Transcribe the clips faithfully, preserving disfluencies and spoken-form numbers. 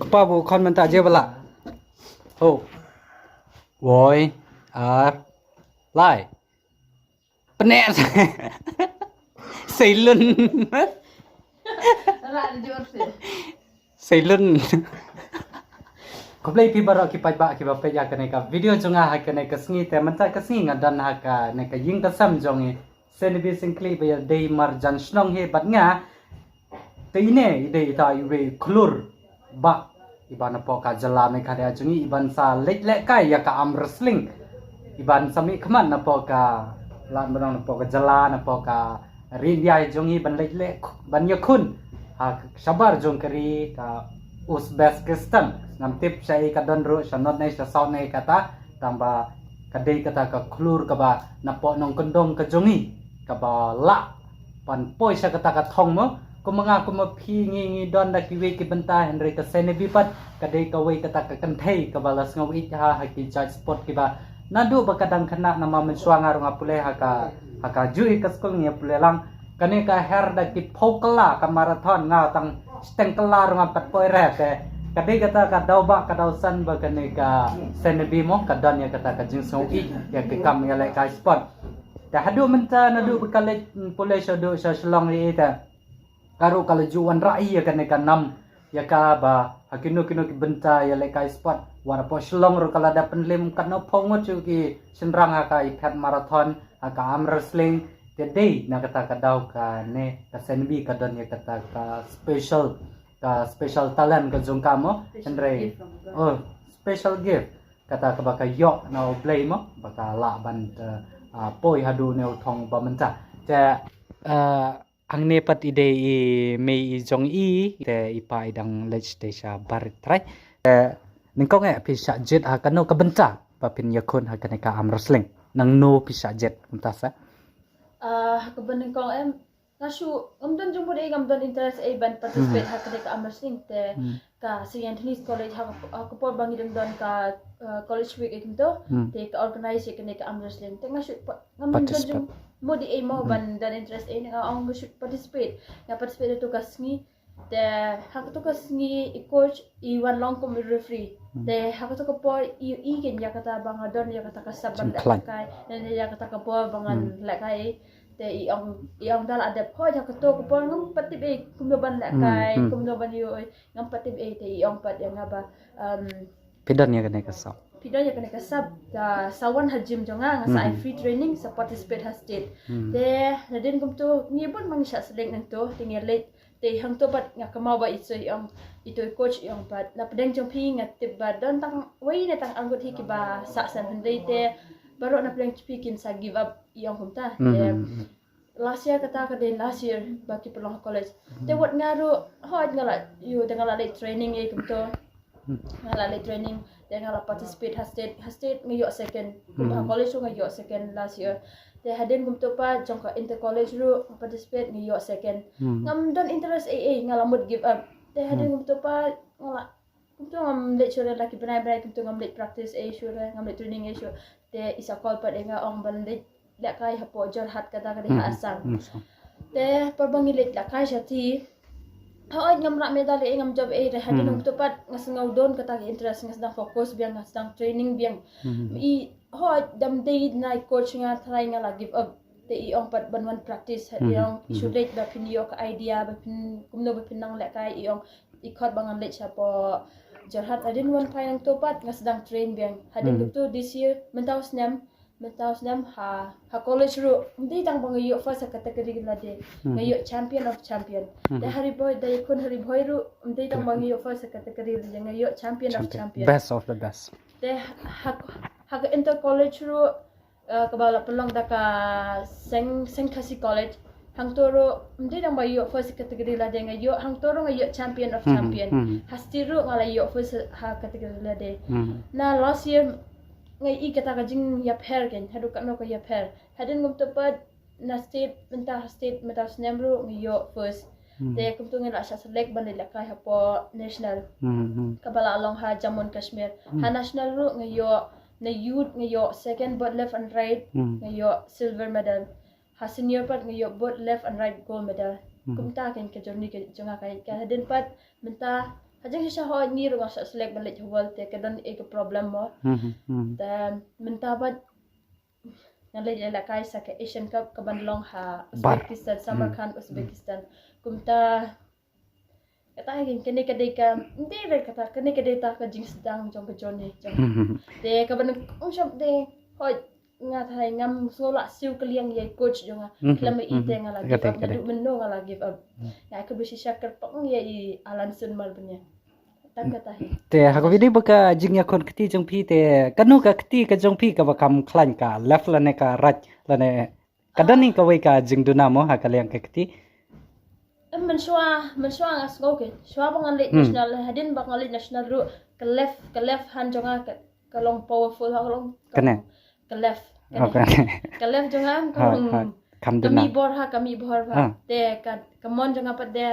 Kpa bu khon mynta je bala. Ho. Woi. Ar. Lai. Pnet. Seilun. Seilun. Khublei phi baroh ki paidbah kiba peit ïa kane ka video jong nga ha kane ka sngi. Te mynta ka sngi nga don ha kane ka ïing ka sem jong i Senebi Syngkli ba ïadei marjan shnong hi bad nga. Te ine i dei ita iwei i khlur bah iba napoh ka jylla Meghalaya jong ngi iban sa leit lehkai ïa ka arm wrestling. Iban sa mih khmat napoh ka, lane ba napoh ka jylla, napoh ka ri India jong ngi ban leit leh, ban ïakhun ha shabar jong ka ri ka Uzbekistan. Ngam tip sha ei ka don ruh, sha north ne sha south ne kata, tang ba ka dei kata ka khlur kaba napoh nongkyndong ka jong ngi kaba lah ban poi sha kata ka thong mo. Kum ma nga kum ma phi ngi ngi don da kiwei ki bynta, hynrei ka Senebi pat ka dei kawei kata ka kynthei kaba la sngew ïeit ha, ha ki jait sport kiba naduh ba ka dang khynnah. Namar mynshuwa nga ruh nga pule ha ka, ha kajuh ka skul ngi ïa pule lang. Kane ka her da ki phew kylla ka marathon, nga tang shiteng kylla ruh ngam pat poi re. Te ka dei kata ka daw bah ka daw san ba kane ka Senebi mo ka don ïa kata ka jingsngewbha ïa ki kam ïalehkai sport. Te haduh mynta naduh ba ka leit pule shaduh sha Shillong ïa ita, ka ruh ka la ju wanrah ïa kane ka nam ïa ka ba ha kino kino ki bynta ïalehkai sport. Wat hapoh Shillong ruh ka la dep pynlem katno phew ngut shuh ki shynrang ha ka ïaphet marathon, ha ka arm wrestling. Te dei na kata ka daw kane ka Senebi ka don ïa kata ka special, ka special talent ka jong ka mo. Hynrei, oh, special gift kata kaba ka ïoh na U Blei mo ba ka lah ban, eh, ah, poi haduh ne u thong ba mynta. Te, eh, hangne pat i dei i mei i jong i, te i pa i dang leit shatei shabar trai. Te nyngkong eh phi shah jied ha kano ka bynta ba phin ïakhun ha kane ka arm wrestling? Nangno phi shah jied kumta sa? Ah, ha kaba nyngkong em, nga shu, ngam don jingmut ei, ngam don interest ei ban participate ha kane ka arm wrestling. Te ka Saint Anthony's College ha ka, ha ka por ba ngi dang don ka, uh, college week ei kumto. Te ka organize ïa kane ka arm wrestling. Te nga shu pa-, ngam don jingmut ei mo ban don interest ei, nga ong nga shu participate. Nga participate ïa kato ka sngi. Te ha kato ka sngi i coach i wan long kum i referee. Te ha kato ka por i, i ken ïa kata ba nga don ïa kata ka sap ban lehkai, ne ïa kata ka bor ba ngan lehkai. Te i ong, i ong da la dep hoi ha kato ka por ngam pat tip ei kumno ban lehkai, kumno ban ïoh ei, ngam pat tip ei. Te i ong pat ïa nga ba, um, phi don ïa kane ka sap. Phi don ïa kane ka sap, da sa wan ha gym jong nga, nga sa ai free training, sa participate ha state. Te nadien kumto ngi bun ma ngi shah select nangto, te ngi leit. Te hangto pat nga kynmaw ba i soi i ong, ito i coach i ong pat, na pdeng jong phi nga tip ba don tang wei ne tang ar ngut hi kiba sah sem, hynrei te baroh na pdeng jong phi kin sa give up, i ong kumta. Te last year kata ka dei last year ba ki pynlong ha college. Te wat nga ruh hoi nga la ïoh, te nga la leit training ei kumto. Nga la leit training, te nga la participate ha state, ha state nga ïoh second. Kum ha college ruh nga ïoh second last year. Te hadien kumto pat jong ka inter college ruh nga participate nga ïoh second. Ngam don interest ei ei, nga la mut give up. Te hadien kumto pat nga la, kumto ngam leit shuh re, la ki bnai bnai kumto ngam leit practice ei shuh re, ngam leit training ei shuh. Te i sa call pat ïa nga ong ban leit lehkai hapoh Jorhat, kata ka dei ha Assam. Te por ba ngi leit lehkai shatei, hooid ngam rah medal ei, ngam jop ei, te hadien kumto pat nga sngewdon kata ka interest, nga sdang focus biang, nga sdang training biang. I hooid dam dei na i coach nga trai nga la give up. Te i ong pat ban wan practice, i ong i shu leit ba phin ïoh ka idea ba phin kumno ba phin nang lehkai, i ong i khot ba ngan leit shapoh Jorhat. Hadien wan phai nangto pat nga sdang train biang. Hadien kumto this year, mynta u snem, mynta u snem ha, ha college ruh ym dei tang ba nga ïoh first ha category lade, nga ïoh champion of champion. Te ha Ri Bhoi, da i khun ha Ri Bhoi ruh ym dei tang ba nga ïoh first ha category lade, nga ïoh champion of champion. Best of the best. Te ha, ha ka inter college ruh, eh, kaba la pynlong da ka Seng, Seng Khasi College. Hangto ruh ym dei tang ba ïoh first category lade, nga ïoh, hangto ruh nga ïoh champion of champion. Ha state ruh nga la ïoh first ha category lade. Na last year nga i kata ka jingïapher, ken haduh katno ka ïapher. Hadien kumto pat na state, mynta ha state, mynta u snem ruh nga ïoh first. Te kumto nga la shah select ban leit lehkai hapoh national, kaba la long ha Jammu and Kashmir. Ha national ruh nga ïoh, na youth nga ïoh second both left and right, nga ïoh silver medal. Ha senior pat nga ïoh both left and right gold medal. Kumta ken ka journey ka jong nga, ka, ka hadien pat mynta Ha jingshisha hoi ngi ruh nga sa select ban leit ha World te ka don ei ka problem mo. Hmm, hmm. Te mynta bad nga leit lehkai sa ka Asian Cup ka ban long ha Uzbekistan, Samarkand, Uzbekistan. Kumta kata hi kane ka dei ka, ym dei re kata, kane ka dei ta ka jingsdang jong ka journey jong. Te ka ban ong shop dei hoi nga thai ngam sngewlah siew kylliang ïa i coach jong nga. Khlem i te nga la give up, naduh mynno nga la give up. Nga ka bisi sha kyrpang ïa i Alan Sun Marbania. Tang kata hi. Te ha ka video ba ka jingïakhun kti jong phi te kano ka kti ka jong phi kaba kham khlaiñ, ka left lane ka right lane ka don hi kawei ka jingduna mo ha ka liang ka kti? Em, mynshuwa, mynshuwa nga sngew ke. Shuwa ba nga leit national, hadien ba nga leit national ruh ka left, ka left hand jong nga ka, ka long powerful ha ka long. Kane. Ka left. Okay. Ka left jong nga ka Ha, long. ha. Kham Ka duna. Mi bor ha, ka mi bor ha. Ah. Te ka, ka mon jong nga pat de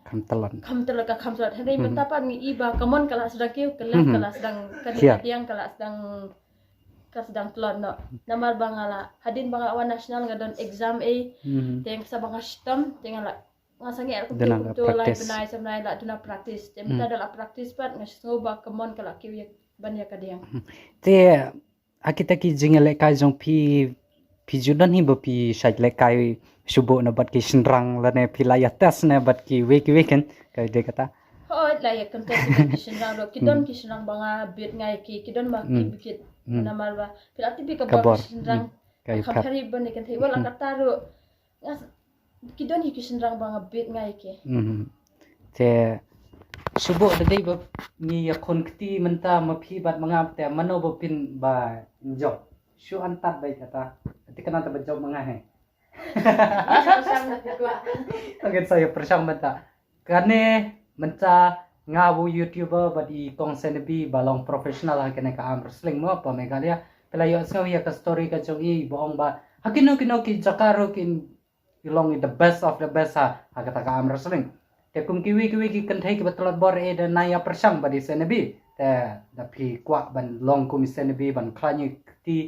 Kham tlot. Kham tlot, ka kham tlot. Hynrei mynta pat ngi i ba ka mon ka la sdang kiew, ka left ka la sdang, ka Khia. Diang ka la sdang, ka sdang tlot noh. Namar ba nga la, hadien ba nga la wan national nga don exam ei. Te sa ba nga shitom te nga la, nga sangeh kumto, kumto lai bnai sa bnai la duna practice. Te mynta da la practice pat nga sngew ba ka mon ka la kiew ïa ban ïa ka Diang. Te ha kita ki jingïalehkai jong phi, phi ju don hi ba phi shait lehkai shuh bha na bad ki shynrang lane phi la ïa test na bad kiwei kiwei, kan ka dei kata? Hooid, la ïa contest bad ki shynrang ruh. Ki don ki shynrang ba nga bit ngai ki, ki don ba ki bit. Namar ba phi la tip ka bor ki shynrang. Ka ïa kham pher. Khari ban ïa kynthei, wat la kata ruh. Ki don hi ki shynrang ba nga bit ngai ki. Te shuh bha da dei ba ngi ïakhun kti mynta ma phi bad ma nga, te mano ba phin ba jop? Shu antad bai kata. Te kane te ba jop ma nga hi. Ngi sa ïa pyrshang mynta. Kane mynta nga u YouTuber bad i kong Senebi ba long professional ha kane ka arm wrestling mo pa Meghalaya. Phi la ïohsngew ïa ka story ka jong i ba ong ba ha kino kino ki jaka ruh ki long i the best of the best ha, ha kata ka arm wrestling. Te kum kiwei kiwei ki kynthei kiba tlot bor, e, da nang ïa pyrshang bad i Senebi. Te da phi kwah ban long kum i Senebi ban khlaiñ ïa ki kti.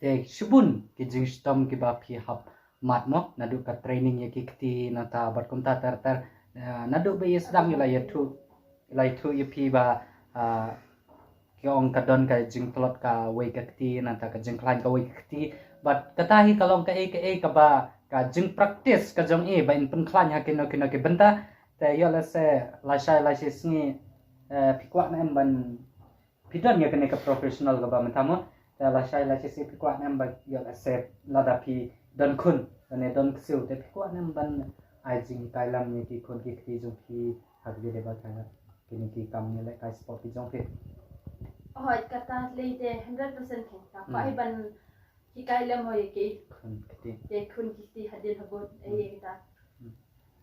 Te shibun ki jingshitom kiba phi hap mad mo, naduh ka training ïa ki kti nangta bad kumta ter ter. Eh, naduh ba i sdang i la ïathuh, i la ïathuh ïa phi ba, ah, ki ong ka don ka jingtlot kawei ka kti nangta ka jingkhlaiñ kawei ka kti. Bad kata hi ka long kaei kaei kaba ka jingpractice ka jong i ba in pynkhlaiñ ha kino kino ki bynta. Te ïoh lehse lashai lashisngi, eh, phi kwah ne em ban phi don ïa kane ka professional kaba mynta mo. Te lashai lashisngi phi kwah ne em ba ïoh lehse lada phi don khun lane don ksiew te phi kwah ne em ban ai jinghikai lem ïa ki khun ki kti jong phi ha ka dei ba ka kine ki kam ïalehkai sport ki jong phi? Hooid, kata lei te hundred percent phi. Nga kwah hi ban hikai lem ho ïa ki. Khun kti. Te khun ki kti hadien habud, eh, ïa kita.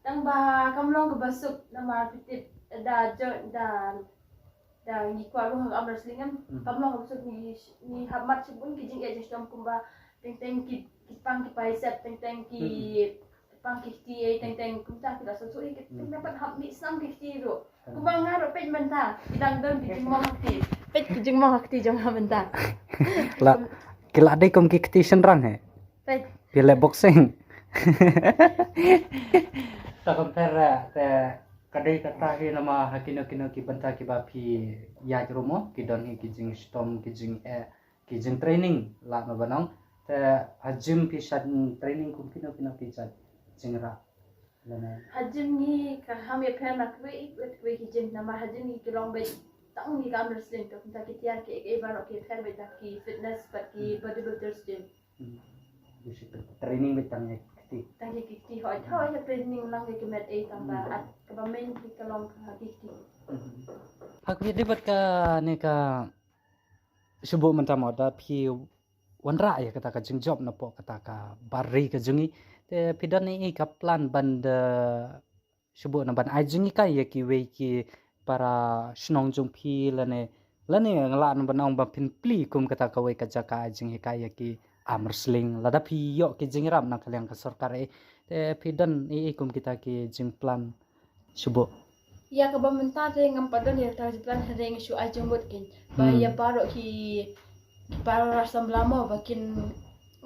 Tang ba kam long kaba suk namar phi tip da jo da da ngi kwah ruh ha ka arm wrestling em. Kam long kaba suk, ngi ngi hap mad shibun ki jingeh jingshitom kumba teng teng ki ki pang ki bicep, teng teng ki pang ki kti, teng teng kumta ki la suk suk ki teng teng pat hap mih snam ki kti ruh. Kumba nga ruh peit mynta ki dang don ki jingmong ha kti. Peit ki jingmong ha kti jong nga mynta. La ki la dei kum ki kti shynrang he. Peit. Phi leh boxing. Ta compare te ka dei kata hi namar ha kino kino ki bynta kiba phi ïaid ruh mo ki don hi ki jingshitom ki jingeh ki jingtraining lah ma ban ong. Te ha gym phi shait training kum kino kino ki jait jingrah? Lane ha gym ngi ka ham ïapher na kiwei kiwei ki gym namar ha gym ngi ki long beit tang ngi ka arm wrestling, to kumta ki tiar kiei kiei baroh ki pher beit da ki fitness bad ki bodybuilders gym. Training beit tang ïa ki kti. Tang ïa ki kti, hooid hooid ïa training lang ïa ki met ei tang ba at kaba main ki ka long ka ki kti. Ha ka dei bad kane ka shu buh mynta mo da phi wanrah ïa kata ka jingjop napoh kata ka bar ri ka jong ngi. Te phi don ei ei ka plan ban da shu buh na ban ai jinghikai ïa kiwei ki para shnong jong phi lane lane nga lah na ban ong ba phin plie kum kata kawei ka jaka ai jinghikai ïa ki arm wrestling lada phi ïoh ki jingïarap na ka liang ka sorkar ei. Te phi don ei ei kum kita ki jingplan shu buh? Ïa kaba mynta te ngam pat don ïa kata ka jingplan, hynrei nga shu ai jingmut kein ba ïa baroh ki ki para samla mo ba kin,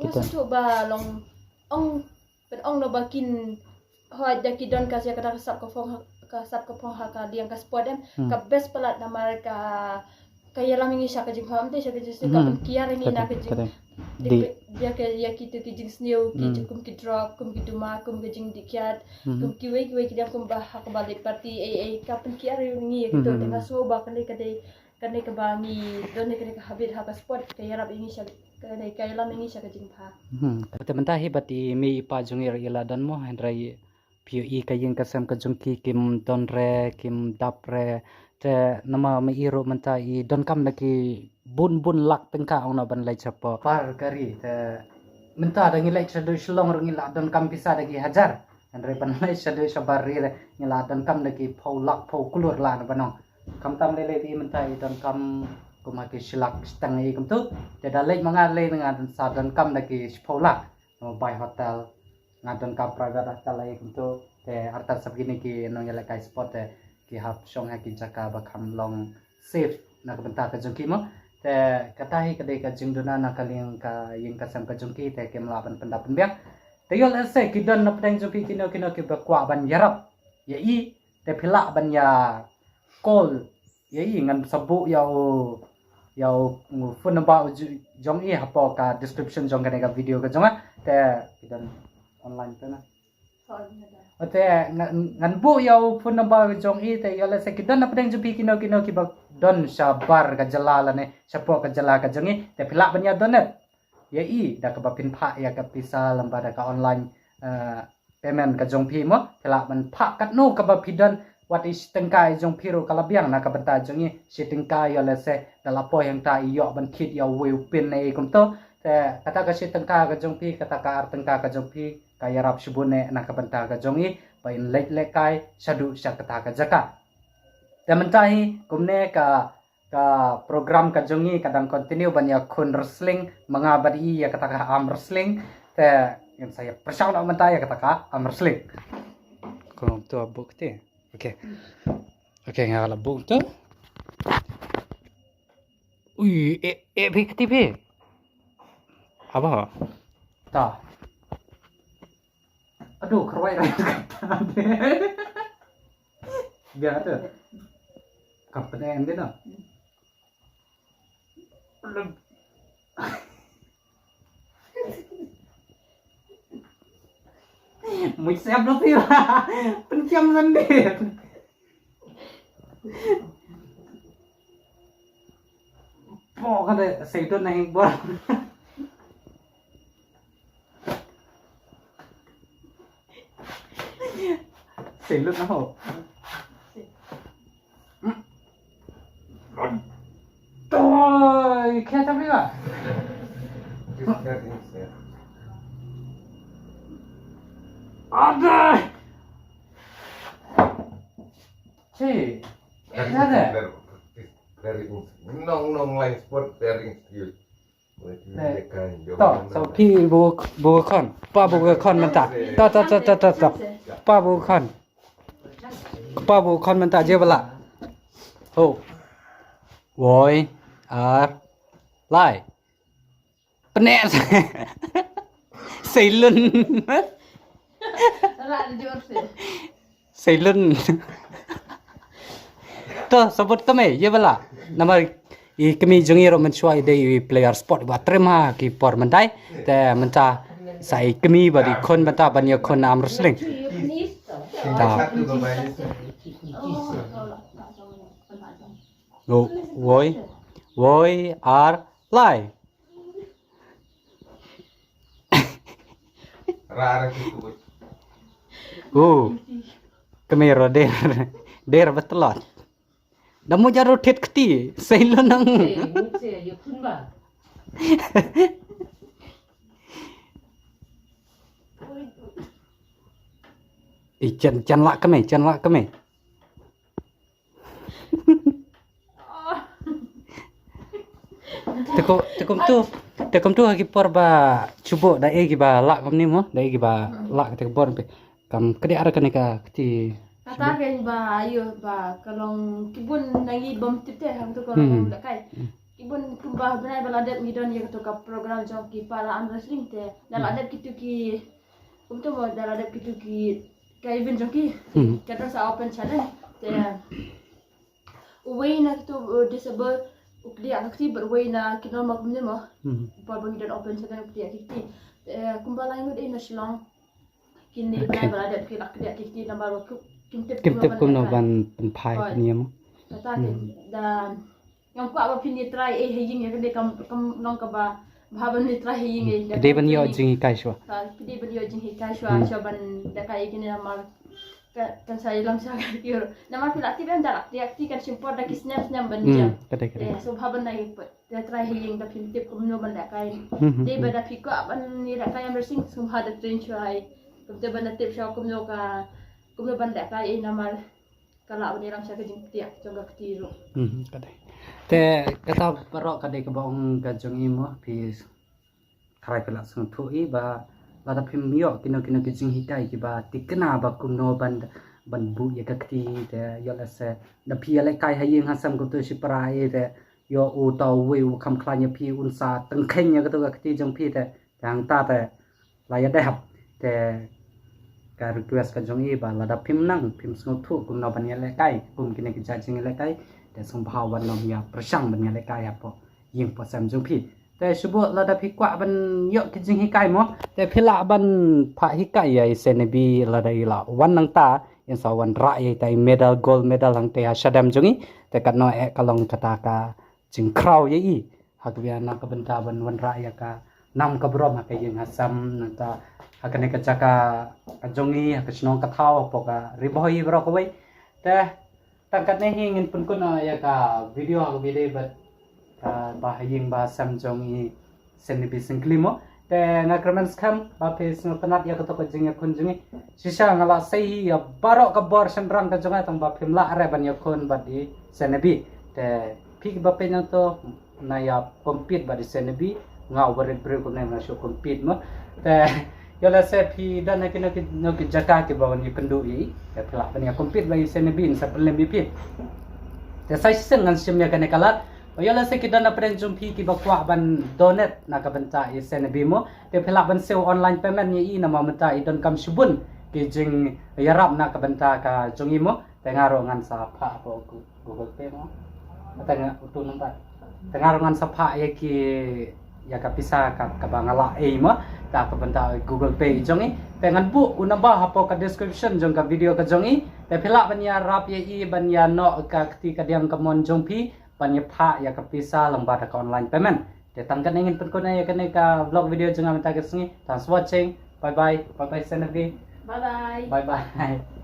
nga sngewthuh ba long ong, ban ong no ba kin, hooid da ki don ka ïa kata ka sap ka phong ha ka sap ka phong ha ka liang ka sport em. Hmm. Ka best palat namar ka, ka ïalam ïa ngi sha ka jingpha, ym dei sha ka jingsniew, ka Hmm. pynkiar ïa ngi na ka jing. Dei. Dei. Ïa ka, ïa kitu ki jingsniew, ki Hmm. kum ki drug, kum ki duma, kum ki jingdih kiad, Hmm. kum kiwei kiwei ki dang kum ba ha kaba leit party, ei, ei, ka pynkiar ïa ngi ïa kitu, Hmm. te nga sngew ba kane ka dei, kane kaba ngi don ïa kane ka habit ha ka sport, ka ïarap ïa ngi sha, kane ka ïalam ïa ngi sha ka jingpha. Hmm. Te mynta hi bad i mei i pa jong ngi ruh i la don mo, hynrei phi ïohi ka ïing ka sem ka jong ki kim don re, kim dap re. Te namar ma i ruh mynta i donkam da ki bun bun lak tyngka ong na ban leit shapoh bar ka ri. Te mynta da ngi leit shaduh Shillong ruh ngi la donkam pisa da ki hajar. Hynrei ban leit shaduh shabar ri re ngi la donkam da ki phew lak phew klur la na ban ong. Khamtam lei lei phi mynta i donkam kum ha ki shi lak shiteng i kumtu. Te da leit ma nga lei nga sa donkam da ki shiphew lak. Namar bai hotel, nga donkam private hotel lei kumtu. Te artat sap kine ki nongïalehkai sport te ki hap shong ha ki jaka ba kham long safe na ka bynta ka jong ki mo. Te kata hi ka dei ka jingduna na ka liang ka ïing ka sem ka jong ki te kim lah ban pyndap pynbiang. Te ïoh lehse ki don na pdeng jong phi kino kino kiba kwah ban ïarap ïa i, te phi lah ban ïa call ïa i, ngan sa buh ïa u, ïa u phone number u ju-, jong i hapoh ka description jong kane ka video ka jong nga. Te ki don online te na. Te ngan, ngan buh ïa u phone number jong i, te ïoh lehse ki don na pdeng jong phi kino kino kiba don shabar ka jylla lane shapoh ka jylla ka jong i, te phi lah ban ïa donate ïa i da kaba pynphah ïa ka pisa lem bad da ka online, eh, payment ka jong phi mo. Phi lah ban phah katno kaba phi don, wat i shi tyngka i jong phi ruh ka la biang na ka bynta jong i. Shi tyngka ïoh lehse da la poi hangta i ïoh ban thied ïa uwei u pin ne i kumto. Te kata ka shi tyngka ka jong phi, kata ka ar tyngka ka jong phi ka ïarap shibun ne na ka bynta ka jong i ba in leit lehkai shaduh sha kata ka jaka. Te mynta hi kumne ka ka program ka jong i ka dang continue ban ïakhun wrestling, ma nga bad i ïa kata ka arm wrestling. Te ngin sa ïa pyrshang noh mynta ïa kata ka arm wrestling. Kumto buh kti. Okay. Okay, nga la buh tu. Ui, eh, eh, phi kti phi. Apa? Ta. Aduh, kyrwai rai kata. Biar ada. Kam pyneh ende no. Muit siap lo phi. Pynkiam sendiri. Pok ka dei, sei don na ing bor. Sei lut na ho. Toi, khe ta phi ba. Ada. Che. Nong nong line sport pairing skill. To, so phi bu bu khon, pa bu khon mynta. To to to to to to. Pa bu khon. Pa bu khon mynta je bala. Ho. Woi, ar, lai. Pyneh. Seilun. Seilun. To, sabut kami, ye bala. Namar i kmie jong i ruh mynshuwa i dei i player sport ba trem ha ki por mynta. Te mynta sa i kmie ba dei khun mynta ban ïa khun arm wrestling. Ta. Wo-, woi, woi, ar, lai. Ra, ra, ki kubut. Uh, kmie ruh der, der ba tlot. Da mut ïa ruh thied kti, sei lo nang. Ih, jan, jan lah kmie, jan lah kmie. Te kum, te kumtu, te kumtu ha ki por ba shu buh da ei kiba lah kumne mo, da ei kiba lah kata ka bor pe. Kam kdei ar kane ka kti. Kata ka ba ayo ba ka long ki bun na ngi bym tip te hangtu ka long Hmm. da kai. Hmm. Ki bun kumba bnai ba la dep ngi don ïa katu ka program jong ki para arm wrestling te. Da la Hmm. dep kitu ki kumtu mo da la dep kitu ki ka event jong ki. Hmm. Ka don sa open challenge. Te uwei na kitu, uh, disable u kdiah ka kti, bad uwei na ki normal kumne mo. Hmm. Por ba ngi don open challenge u kdiah ki kti. Te kumba lai ngut ei na Shillong. Kine, okay, ba la dep ki la kdiah ki kti namar ba kim tip, kim tip kumno ban pynphai. Hooid. Kumne mo. Kata ke da ngam kwah ba phin ïa try ei ha ïing ïa kane kam, kam long kaba bha ban ïa try ha ïing ei. Ka dei ban ïoh jinghikai shuwa. Ha, ka dei ban ïoh jinghikai shuwa, hmm, shuwa ban lehkai ïa kine namar ka, kan sa ïalam sha ka kti ruh. Namar phi la tip em da la kdiah kti kan shim por da ki snem snem ban jam. Hmm, ka dei, ka dei. Eh, so bha ban da ïa put. Te try ha ïing da phim tip kumno ban lehkai. Mhm. Dei ba da phi kwah ban ïa lehkai em racing sngewbha da train shuwa ei. Kumte ban da tip shuwa kumno ka, kumno ban lehkai ei namar ka lah ban ïalam sha ka jingkdiah jong ka kti ruh. Mhm, ka dei. Te kata baroh ka dei kaba ong ka jong i mo, phi tharai phi la sngewthuh i ba lada phim ïoh kino kino ki jinghikai kiba tikna ba kumno ban, ban buh ïa ka kti, te ïoh lehse da phi ïalehkai ha ïing ha sem kumtu shipara ei te ïoh uta uwei u kham khlaiñ ïa phi un sa tyngkheiñ ïa kato ka kti jong phi te, te hangta te la ïadei hap. Te ka request ka jong i ba lada phim nang phim sngewthuh kumno ban ïalehkai kum kine ki jait jingïalehkai, te sngewbha wan nym ïa pyrshang ban ïalehkai hapoh ïing poh sem jong phi. Te shu buh lada phi kwah ban ïoh ki jinghikai mo, te phi lah ban phah hikai ïa i Senebi lada i la wan nangta, in sa wanrah ïa ita i medal, gold medal hangta ha shadem jong i. Te katno eh ka long kata ka jingkhraw ïa i ha kaba na ka bynta ban wanrah ïa ka nam ka burom ha ka ïing ha sem nangta ha kane ka jaka ka jong i ha ka shnong ka thaw hapoh ka Ri Bhoi baroh kawei. Te tang katne hi ngin pynkut noh ïa ka video ha ka video bad ka ba ha ïing ba ha sem jong i Senebi Syngkli mo. Te nga kyrmen skhem ba phi sngewtynnat ïa kato ka jingïakhun jong i. Shisha nga la sei hi ïa baroh ka bor shynrang ka jong nga tang ba phim lah re ban ïakhun bad i Senebi. Te phi kiba peit nangto na ïa compete bad i Senebi, nga uba rit briew kumne nga shu compete mo. Te ïoh lehse phi don ha kino kino ki jaka kiba wan ïakynduh ïa i, te phi lah ban ïa compete bad i Senebi in sa pynlem ïa phi. Te sa shisien ngan shim ïa kane ka lad. Ïoh lehse ki don na pdeng jong phi kiba kwah ban donate na ka bynta i Senebi mo, te phi lah ban siew online payment ïa i namar mynta i donkam shibun ki jingïarap na ka bynta ka jong i mo. Te nga ruh ngan sa phah hapoh Google Pay mo. Te nga utu nambar. Te nga ruh ngan sa phah ïa ki ïa ka pisa ka, kaba nga la ei mo. Te ka bynta Google Pay jong i. Te ngan buh u nambar hapoh ka description jong ka video ka jong i. Te phi lah ban ïarap ïa i ban ïa noh ka kti kadiang kamon jong phi ban ïa phah ïa ka pisa lyngba da ka online payment. Te tang kane ngin pynkut noh ïa kane ka vlog video jong nga mynta ka sngi. Thanks for watching. Bye bye. Bye bye Senebi. Bye bye. Bye bye.